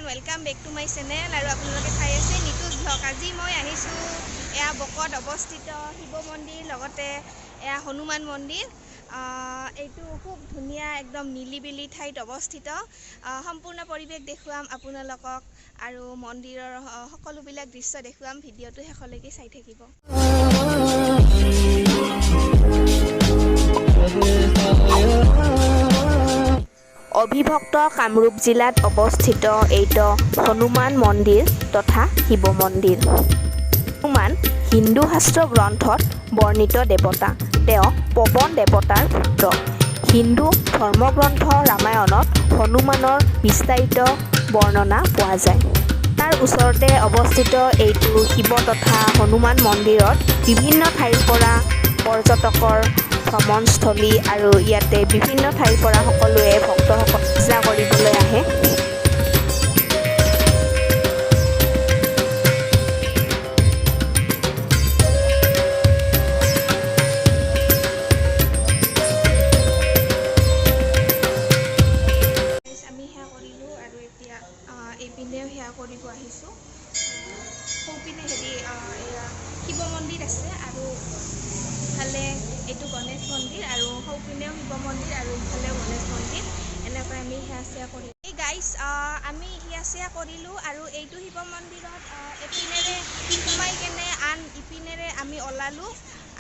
Everyone, welcome back to my channel. আৰু আপোনালোকে চাই আছে নিতুজ ভ্লগ। আজি মই আহিছোঁ এয়া বকত অৱস্থিত শিৱ মন্দিৰ, লগতে এয়া হনুমান মন্দিৰ। এইটো খুব ধুনীয়া, একদম নিলিবিলি ঠাইত অৱস্থিত। সম্পূৰ্ণ পৰিৱেশ দেখুৱাম আপোনালোকক আৰু মন্দিৰৰ সকলোবিলাক দৃশ্য দেখুৱাম। ভিডিঅ'টো শেষলৈকে চাই থাকিব। অবিভক্ত কামৰূপ জিলাত অৱস্থিত এইটো হনুমান মন্দিৰ তথা শিৱ মন্দিৰ। হনুমান হিন্দু শাস্ত্ৰ গ্ৰন্থত বৰ্ণিত দেৱতা। তেওঁ পৱন দেৱতাৰ পুত্ৰ। হিন্দু ধৰ্মগ্ৰন্থ ৰামায়ণত হনুমানৰ বিস্তাৰিত বৰ্ণনা পোৱা যায়। তাৰ ওচৰতে অৱস্থিত এইটো শিৱ তথা হনুমান মন্দিৰত বিভিন্ন ঠাইৰ পৰা পৰ্যটকৰ ভ্ৰমণস্থলী আৰু ইয়াতে বিভিন্ন ঠাইৰ পৰা সকলোৱে ভক্তসকল পূজা কৰিবলৈ আহে। আমি সেৱা কৰিলোঁ আৰু এতিয়া এইপিনেও সেৱা কৰিব আহিছোঁ। সৌপিনে হেৰি এয়া শিৱ মন্দিৰ আছে আৰু ইফালে এইটো গণেশ মন্দিৰ আৰু সৌপিনেও শিৱ মন্দিৰ আৰু ইফালেও গণেশ মন্দিৰ। এনেকৈ আমি সেৱা চেৱা কৰিলোঁ। এই গাইছ, আমি সেৱা চেৱা কৰিলোঁ আৰু এইটো শিৱ মন্দিৰত এপিনেৰে সোমাই কেনে আন ইপিনেৰে আমি ওলালোঁ।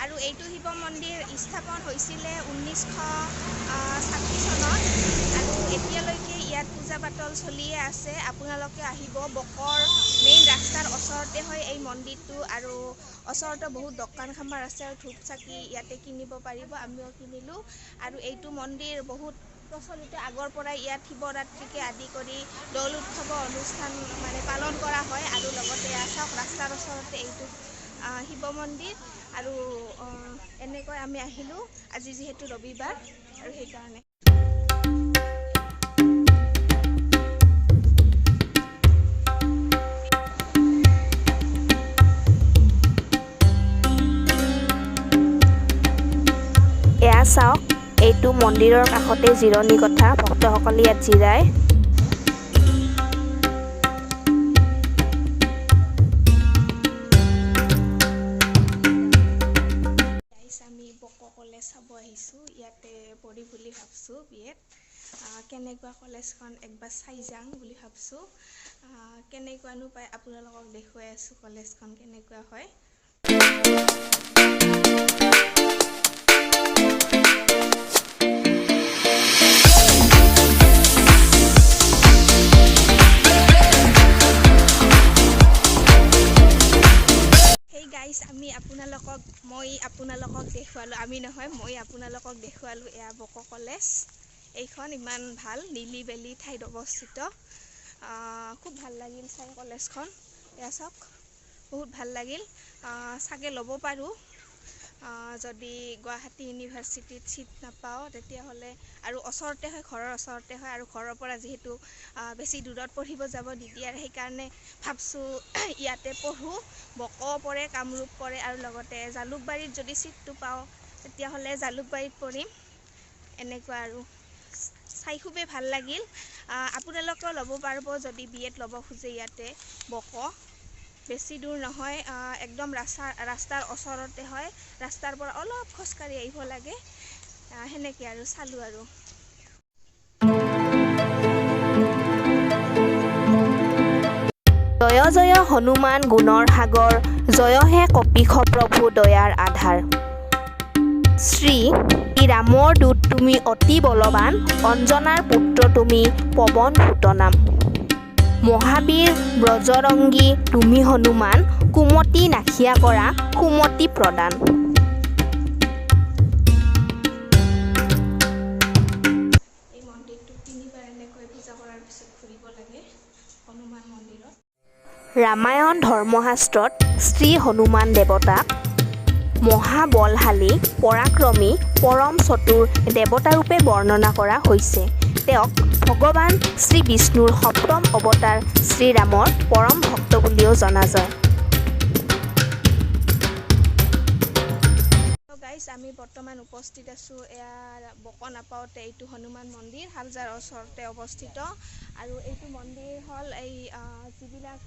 আৰু এইটো শিৱ মন্দিৰ স্থাপন হৈছিলে 1960 চনত আৰু এতিয়ালৈকে ইয়াত পূজা পাতল চলিয়ে আছে। আপোনালোকে আহিব, বকৰ মেইন ৰাস্তাৰ ওচৰতে হয় এই মন্দিৰটো আৰু ওচৰতে বহুত দোকান খামাৰ আছে আৰু ধূপ চাকি ইয়াতে কিনিব পাৰিব। আমিও কিনিলোঁ। আৰু এইটো মন্দিৰ বহুত প্ৰচলিত, আগৰ পৰাই ইয়াত শিৱৰাত্ৰিকে আদি কৰি দৌল উৎসৱৰ অনুষ্ঠান মানে পালন কৰা হয়। আৰু লগতে চাওক, ৰাস্তাৰ ওচৰতে এইটো শিৱ মন্দিৰ। আৰু এনেকৈ আমি আহিলোঁ আজি, যিহেতু ৰবিবাৰ আৰু সেইকাৰণে। এয়া চাওক, এইটো মন্দিৰৰ কাষতে জিৰণি কোঠা, ভক্তসকলে ইয়াত জিৰায়। গাইছ, আমি বকো কলেজ চাব আহিছোঁ। ইয়াতে পঢ়িম বুলি ভাবছোঁ বি এড। কেনেকুৱা কলেজখন একবাৰ চাই যাওঁ বুলি ভাবছোঁ। কেনেকুৱানো পায় আপোনালোকক দেখুৱাই আছোঁ কলেজখন কেনেকুৱা হয়। সেই গাইছ, আমি আপোনালোকক মই আপোনালোকক দেখুৱালোঁ, আমি নহয়, মই আপোনালোকক দেখুৱালোঁ এয়া বকো কলেজ। এইখন ইমান ভাল নিলিবেলি ঠাইত অৱস্থিত। খুব ভাল লাগিল চাই কলেজখন। এয়া চাওক, বহুত ভাল লাগিল। চাগে ল'ব পাৰোঁ যদি গুৱাহাটী ইউনিভাৰ্চিটিত ছিট নাপাওঁ তেতিয়াহ'লে। আৰু ওচৰতে হয়, ঘৰৰ ওচৰতে হয় আৰু ঘৰৰ পৰা যিহেতু বেছি দূৰত পঢ়িব যাব নিদিয়ে আৰু সেইকাৰণে ভাবছোঁ ইয়াতে পঢ়োঁ। বকো পৰে, কামৰূপ পৰে আৰু লগতে জালুকবাৰীত যদি ছিটটো পাওঁ তেতিয়াহ'লে জালুকবাৰীত পঢ়িম। এনেকুৱা আৰু চাই খুবেই ভাল লাগিল। আপোনালোকেও ল'ব পাৰিব যদি বি এড ল'ব খোজে ইয়াতে বকো। বেছি দূৰ নহয়, একদম ৰাস্তাৰ ওচৰতে হয়। ৰাস্তাৰ পৰা অলপ খোজকাঢ়ি আহিব লাগে, সেনেকৈ আৰু চালোঁ আৰু। জয় জয় হনুমান গুণৰ সাগৰ, জয় হে কপিশ প্ৰভু দয়াৰ আধাৰ। শ্ৰী ৰামৰ দূত তুমি অতি বলৱান, অঞ্জনাৰ পুত্ৰ তুমি পৱন সুত নাম। মহাবীৰ ব্ৰজৰংগী তুমি হনুমান, কুমতি নাশিয়া কৰা সুমতি প্ৰদান। এই মন্দিৰটোত তিনিবাৰ এনেকৈ পূজা কৰাৰ পিছত ঘূৰিব লাগে হনুমান মন্দিৰত। ৰামায়ণ ধৰ্মশাস্ত্ৰত শ্ৰী হনুমান দেৱতাক মহাবলশালী, পৰাক্ৰমী, পৰম চতুৰ দেৱতাৰূপে বৰ্ণনা কৰা হৈছে। তেওঁক ভগৱান শ্ৰী বিষ্ণুৰ সপ্তম অৱতাৰ শ্ৰীৰামৰ পৰম ভক্ত বুলিও জনা যায়। গাইজ, আমি বৰ্তমান উপস্থিত আছোঁ এয়া বক নাপাওঁতে এইটো হনুমান মন্দিৰ, শালজাৰ ওচৰতে অৱস্থিত। আৰু এইটো মন্দিৰ হ'ল এই যিবিলাক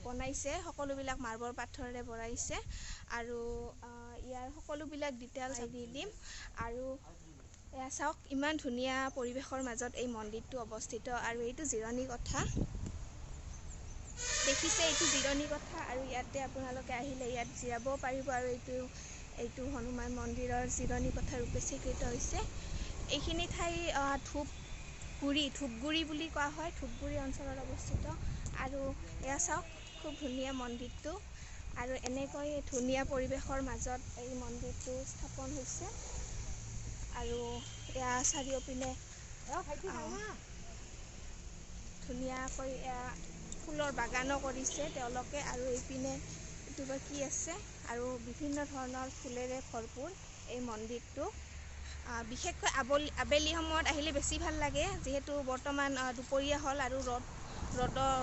বনাইছে, সকলোবিলাক মাৰ্বল পাথৰেৰে বনাইছে। আৰু ইয়াৰ সকলোবিলাক ডিটেইলছ দি দিম। আৰু এয়া চাওক, ইমান ধুনীয়া পৰিৱেশৰ মাজত এই মন্দিৰটো অৱস্থিত। আৰু এইটো জিৰণি কোঠা দেখিছে, এইটো জিৰণি কোঠা। আৰু ইয়াতে আপোনালোকে আহিলে ইয়াত জিৰাবও পাৰিব। আৰু এইটো হনুমান মন্দিৰৰ জিৰণি কোঠা ৰূপে স্বীকৃত হৈছে। এইখিনি ঠাই ধূপগুৰি বুলি কোৱা হয়, ধূপগুৰি অঞ্চলত অৱস্থিত। আৰু এয়া চাওক, খুব ধুনীয়া মন্দিৰটো। আৰু এনেকৈ ধুনীয়া পৰিৱেশৰ মাজত এই মন্দিৰটো স্থাপন হৈছে। আৰু এয়া চাৰিওপিনে ধুনীয়াকৈ এয়া ফুলৰ বাগানো কৰিছে তেওঁলোকে। আৰু এইপিনে এইটো বা কি আছে। আৰু বিভিন্ন ধৰণৰ ফুলেৰে ভৰপূৰ এই মন্দিৰটো। বিশেষকৈ আবেলি সময়ত আহিলে বেছি ভাল লাগে, যিহেতু বৰ্তমান দুপৰীয়া হ'ল আৰু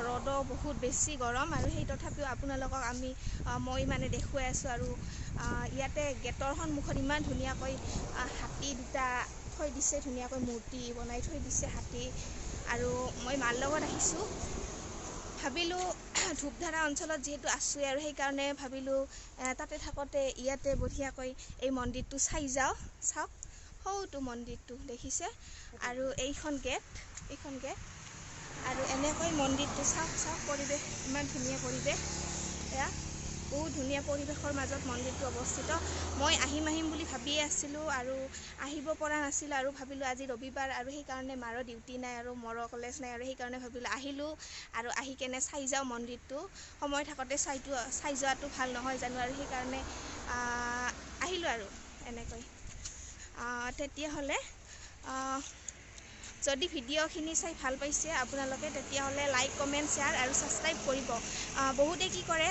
ৰ'দো বহুত বেছি গৰম। আৰু সেই তথাপিও আপোনালোকক মই মানে দেখুৱাই আছোঁ। আৰু ইয়াতে গেটৰ সন্মুখত ইমান ধুনীয়াকৈ হাতী দুটা থৈ দিছে, ধুনীয়াকৈ মূৰ্তি বনাই থৈ দিছে হাতী। আৰু মই মাৰ লগত আহিছোঁ, ভাবিলোঁ ধূপধাৰা অঞ্চলত যিহেতু আছোঁৱেই আৰু সেইকাৰণে ভাবিলোঁ তাতে থাকোঁতে ইয়াতে বঢ়িয়াকৈ এই মন্দিৰটো চাই যাওঁ। চাওক, সৌটো মন্দিৰটো দেখিছে। আৰু এইখন গেট, এইখন গেট। আৰু এনেকৈ মন্দিৰটো চাওক, চাওক পৰিৱেশ, ইমান ধুনীয়া পৰিৱেশ। এয়া বহুত ধুনীয়া পৰিৱেশৰ মাজত মন্দিৰটো অৱস্থিত। মই আহিম আহিম বুলি ভাবিয়ে আছিলোঁ আৰু আহিব পৰা নাছিলোঁ। আৰু ভাবিলোঁ আজি ৰবিবাৰ আৰু সেইকাৰণে মাৰো ডিউটি নাই আৰু মোৰো কলেজ নাই, আৰু সেইকাৰণে ভাবিলোঁ আহিলোঁ আৰু আহি কেনে চাই যাওঁ মন্দিৰটো। সময় থাকোঁতে চাই যোৱাটো ভাল নহয় জানো, আৰু সেইকাৰণে আহিলোঁ আৰু এনেকৈ। তেতিয়াহ'লে যদি ভিডিঅ'খিনি চাই ভাল পাইছে আপোনালোকে, তেতিয়াহ'লে লাইক, কমেণ্ট, শ্বেয়াৰ আৰু ছাবস্ক্ৰাইব কৰিব। বহুতে কি কৰে,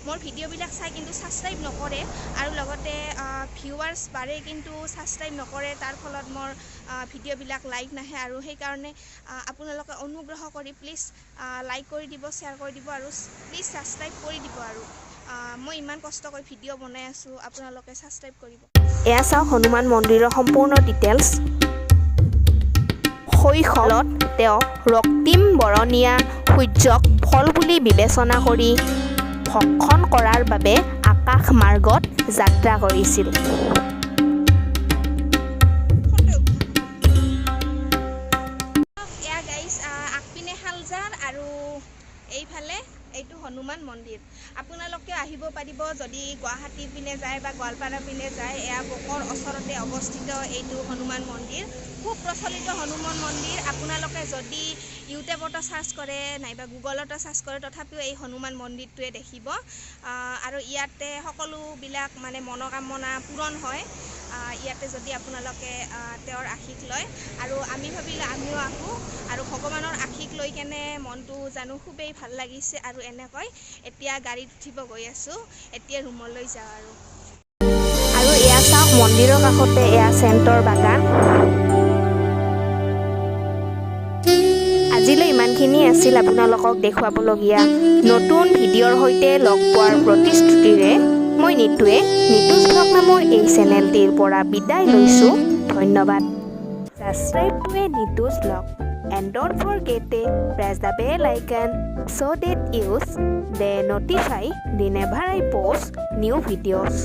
মোৰ ভিডিঅ'বিলাক চাই কিন্তু ছাবস্ক্ৰাইব নকৰে, আৰু লগতে ভিউৱাৰ্ছ বাঢ়ে কিন্তু ছাবস্ক্ৰাইব নকৰে। তাৰ ফলত মোৰ ভিডিঅ'বিলাক লাইক নাহে। আৰু সেইকাৰণে আপোনালোকে অনুগ্ৰহ কৰি প্লিজ লাইক কৰি দিব, শ্বেয়াৰ কৰি দিব আৰু প্লিজ ছাবস্ক্ৰাইব কৰি দিব। আৰু মই ইমান কষ্ট কৰি ভিডিঅ' বনাই আছোঁ, আপোনালোকে ছাবস্ক্ৰাইব কৰিব। এয়া চাওক হনুমান মন্দিৰৰ সম্পূৰ্ণ ডিটেইলছ। শৈশৱত তেওঁ ৰক্তিম বৰণীয়া সূৰ্যক ফল বুলি বিবেচনা কৰি ভক্ষণ কৰাৰ বাবে আকাশ মাৰ্গত যাত্ৰা কৰিছিল। ফটো। এয়া গাইছ, আগপিনে শালজাৰ আৰু এইফালে এইটো হনুমান মন্দিৰ। আপোনালোকেও আহিব পাৰিব যদি গুৱাহাটীৰ পিনে যায় বা গোৱালপাৰা পিনে যায়। এয়া বকৰ ওচৰতে অৱস্থিত এইটো হনুমান মন্দিৰ, খুব প্ৰচলিত হনুমান মন্দিৰ। আপোনালোকে যদি ইউটিউবতো চাৰ্চ কৰে নাইবা গুগলতো চাৰ্চ কৰে, তথাপিও এই হনুমান মন্দিৰটোৱে দেখিব। আৰু ইয়াতে সকলোবিলাক মানে মনোকামনা পূৰণ হয় ইয়াতে যদি আপোনালোকে তেওঁৰ আশীষ লয়। আৰু আমি ভাবিলোঁ আমিও আহোঁ আৰু ভগৱানৰ আশীষ লৈ কেনে মনটো জানো খুবেই ভাল লাগিছে। আৰু এনেকৈ এতিয়া গাড়ীত উঠিব গৈ আছোঁ, এতিয়া ৰুমলৈ যাওঁ আৰু। আৰু এয়া চাওক, মন্দিৰৰ কাষতে এয়া চেণ্টৰ বাগান। আজিলৈ ইমানখিনি আছিল আপোনালোকক দেখুৱাবলগীয়া। নতুন ভিডিঅ'ৰ সৈতে লগ পোৱাৰ প্ৰতিশ্ৰুতিৰে মই নিতুৱে নিতুজ ব্লগ নামৰ এই চেনেলটিৰ পৰা বিদায় লৈছোঁ। ধন্যবাদ। Subscribe to a Nitu's Vlog and don't forget to press the bell icon so that you they notify whenever I post new videos.